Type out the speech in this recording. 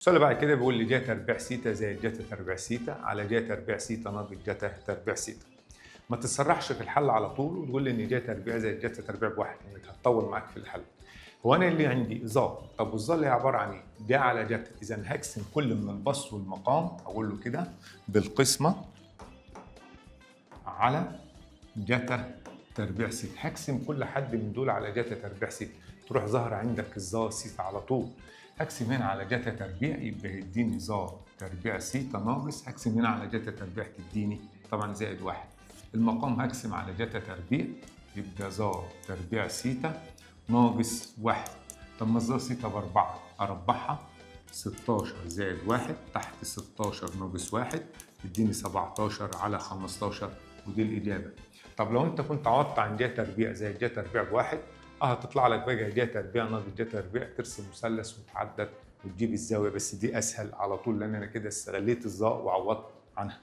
السؤال اللي بعد كده بيقول لي جا تربيع سيتا زائد جتا تربيع سيتا على جا تربيع سيتا ناقص جتا تربيع سيتا. ما تتسرعش في الحل على طول وتقول لي ان جا تربيع زائد جتا تربيع بواحد، لانك هتطول معاك في الحل. هو انا اللي عندي ظا، طب والظا اللي هي عبارة عن ايه؟ جا على جتا، اذا هقسم كل من البسط والمقام، اقول له كده بالقسمة على جتا تربيع سيتا، هقسم كل حد من دول على جتا تربيع سيتا، تروح ظاهر عندك الظا سيتا على طول. هقسم هنا على جتا تربيع يبقى يديني ظا تربيع سيتا ناقص، هقسم هنا على جتا تربيع تديني طبعا زائد واحد. المقام هقسم على جتا تربيع يبقى ظا تربيع سيتا ناقص واحد. طب ما الظا سيتا بأربعة، أربعها 16 زائد واحد تحت 16 ناقص واحد يديني 17 على 15، ودي الإجابة. طب لو أنت كنت عوضت عن جا تربيع زائد جا تربيع بواحد، هتطلع لك بقى جا تربيع ناقص جا تربيع، ترسم مثلث وتعدد وتجيب الزاوية، بس دي أسهل على طول لأن أنا كده استغليت الظا وعوضت عنها.